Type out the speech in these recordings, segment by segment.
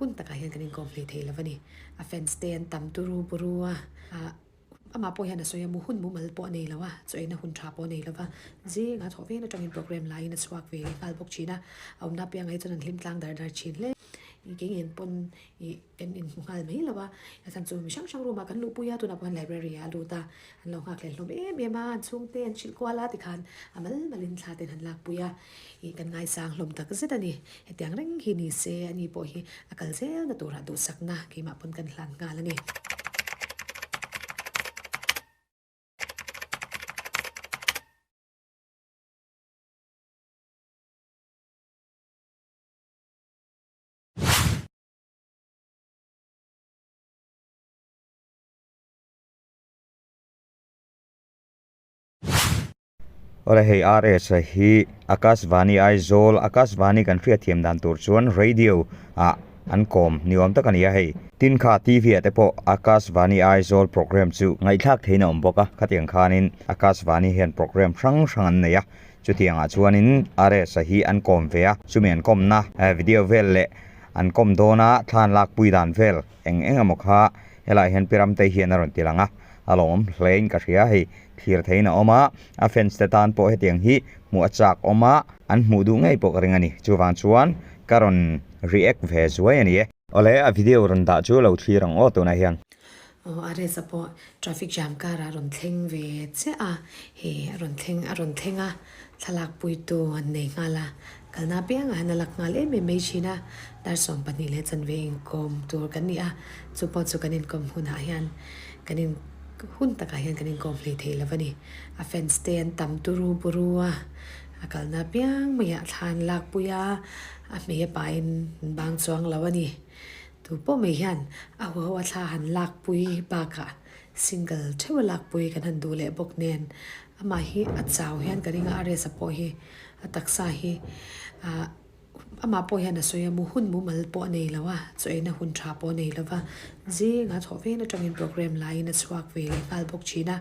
Hun takah hian kan inkawm hlei thei lo a ni. A fans te an tam turu buru a, amah pawh hian a sawi a, mu hun mumal pawh a nei lo a, chaw eina hun tha pawh a nei lo va, zingah thawh vel atangin program laiin a chhuak ve leh nghal bawk thin a, a awmna piangah hi chuan an hlim tlang dar dar thin hle. Kei ngen pawn ih kan inhmu nghal mai lo a, a chhan chu mi hrang hrang room ah kan luhpui a, tunah pawh hian library ah a lut a, an lo nghak hlel hlawm em em a, an chhungte an hrilh kual a tikhan a mal malin thla ten han lakpui a, ih kan ngaisang hlawm tak zet a ni. Hetiang reng hi ni se ani pawh hi a kal zelna turah duhsakna keimah pawn kan hlan nghal a ni. Awle hei RS a hi Akashvani Aizawl Akashvani kan hriatthiam dan tur chuan radio ah an kawm ni awm tak a ni a hei. Tin kha TV ah te pawh Akashvani Aizawl program chu ngaihthlak theihin a awm bawk a, khatiang khanin Akashvani hian program hrang hrang an nei a, chutiangah chuanin RS a hi an kawm ve a, chumi an kawmna video vel leh an kawm dawna thla an lakpui dan vel eng eng emaw kha helaiah hian Pi Ramtei hian a rawn ti lang a, a lawmawm hlein ka hria hei. Thlir theiin a awm a, a fans te tan pawh hetiang hi hmuh a chak awm a, an hmuh duh ngei pawh ka ring a ni. Chuvang chuan ka rawn react ve zuai a ni e. Awle, a video rawn dah chu lo thlir ang aw tunah hian. Aw, a resa pawh traffic jam karah a rawn thleng ve chiah a, he a rawn thleng a rawn thleng a, thlalak puitu an nei nghal a, kalna apiangah hian a lak nghal em em mai thin a, dar 12 leh chanve inkawm tur kan ni a, chu pawh chu kan inkawm hunah hian kan in. Hun takah hian kan inkawm hlei thei lo a ni. A fans te an tam turu buru a, a kalna apiang maiah thla an lakpui a, a hmei a pain an bang chuang lo a ni. Tu pawh mai hian a huho a thla han lakpui bakah single theuh a lakpui kan han duh leh bawk nen amah hi a chau hian ka ring a, a resa pawh hi a taksa hi ah. Amah pawh hian a sawi a, mu hun mumal pawh a nei lo a, chaw eina hun tha pawh a nei lo va, zingah thawh vel atangin program laiin a chhuak ve leh nghal bawk thin a,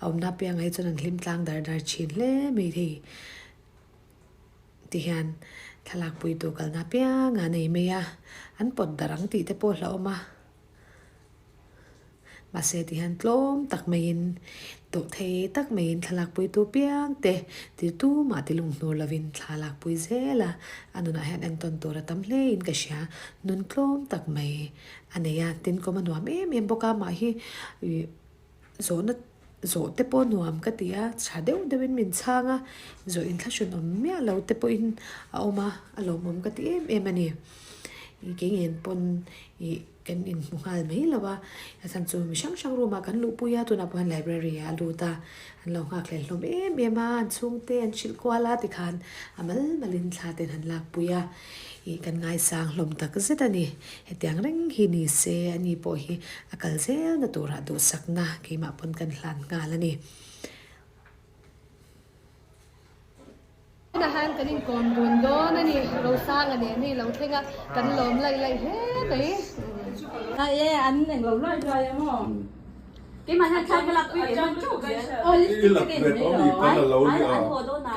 a awmna apiangah hi chuan an hlim tlang dar dar thin hle mai thei ti hian thlalak puitu kalna apiangah a nei mai a, an pawt darh ang tih te pawh hlauhawm a. Mahse ti hian tlawm tak maiin, tawh thei tak maiin thlalak puitu piang te ti tumah ti lung hnur lovin thla lak pui zel a, a nunah hian entawn tur a tam hlein ka hria. Nun tlawm tak mai a nei a, tin kawm a nuam em em bawk a, mah hi zawhna zawh te pawh nuam ka ti a, tha deuh deuhin min chhang a, zawh inthlahrun awm miah lo te pawhin a awm a, a lawmawm ka ti em em a ni. Kei ngen pawn ih. Kan inhmu nghal mai lo a, a chhan chu mi hrang hrang room ah kan luhpui a, tunah pawh hian library ah a lut a, an lo nghak hlel hlawm em em a, an chhungte an hrilh kual a tikhan a mal malin thla ten han lakpui a, ih kan ngaisang hlawm tak zet a ni. Hetiang reng hi ni se ani pawh hi a kal zelna turah duhsakna keimah pawn kan hlan nghal a ni. Tunah hian kan inkawm dun dawn a ni, Rosanga nen hi lo thleng a, kan lawm laih laih hle mai. A e an eng lo luai luai a maw? Keimah hian thla ka lak pui ve hman teuh zel. Aw lipstick te ka in mai lo. An haw dawn a.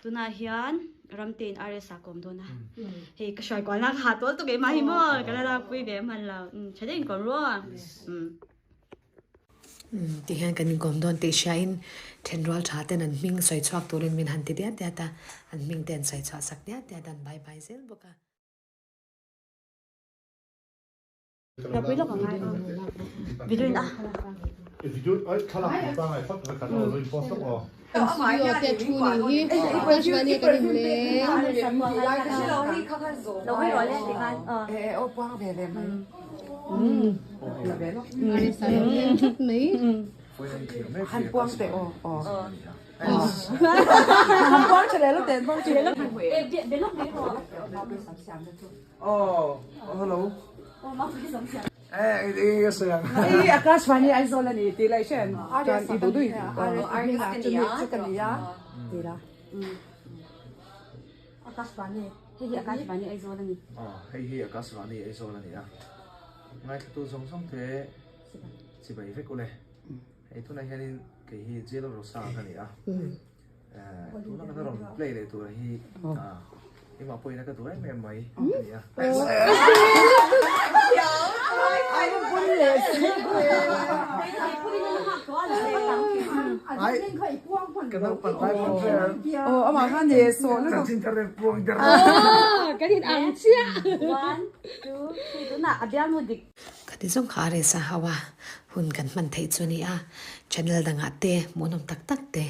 Tunah hian Ramtein RS a kawm dawn a. Hei ka hruai kual na ka ha tawl tuk keimah hi maw ka la lak pui ve hman lo. Tha deuhin kawm ruang a. Ti hian kan inkawm dawn tih hriain thenrual tha ten an hming sawi chhuak turin min han ti diat diat a, an hming te an sawi chhuah sak diat diat a, an bye bye zel bawk a. Hei hi Akashvani Aizawl a ni a, ngaithlatu zawng zawng te chibai vek ule. Hei tunah hianin kei hi Jail Rosa ka ni a, tuna kan rawn play leh tur hi keimah pawhin a ka duh em em mai a ni a. Aw amah kha ne sawh lutuk. Kan in ang chiah. Ka ti zawng kha a resa ho a, hun kan hman theih chu a ni a, channel dangah te hmuhnawm tak tak te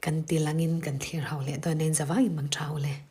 kan ti langin kan thlir ho leh dawn a, in zavangin mang tha u le.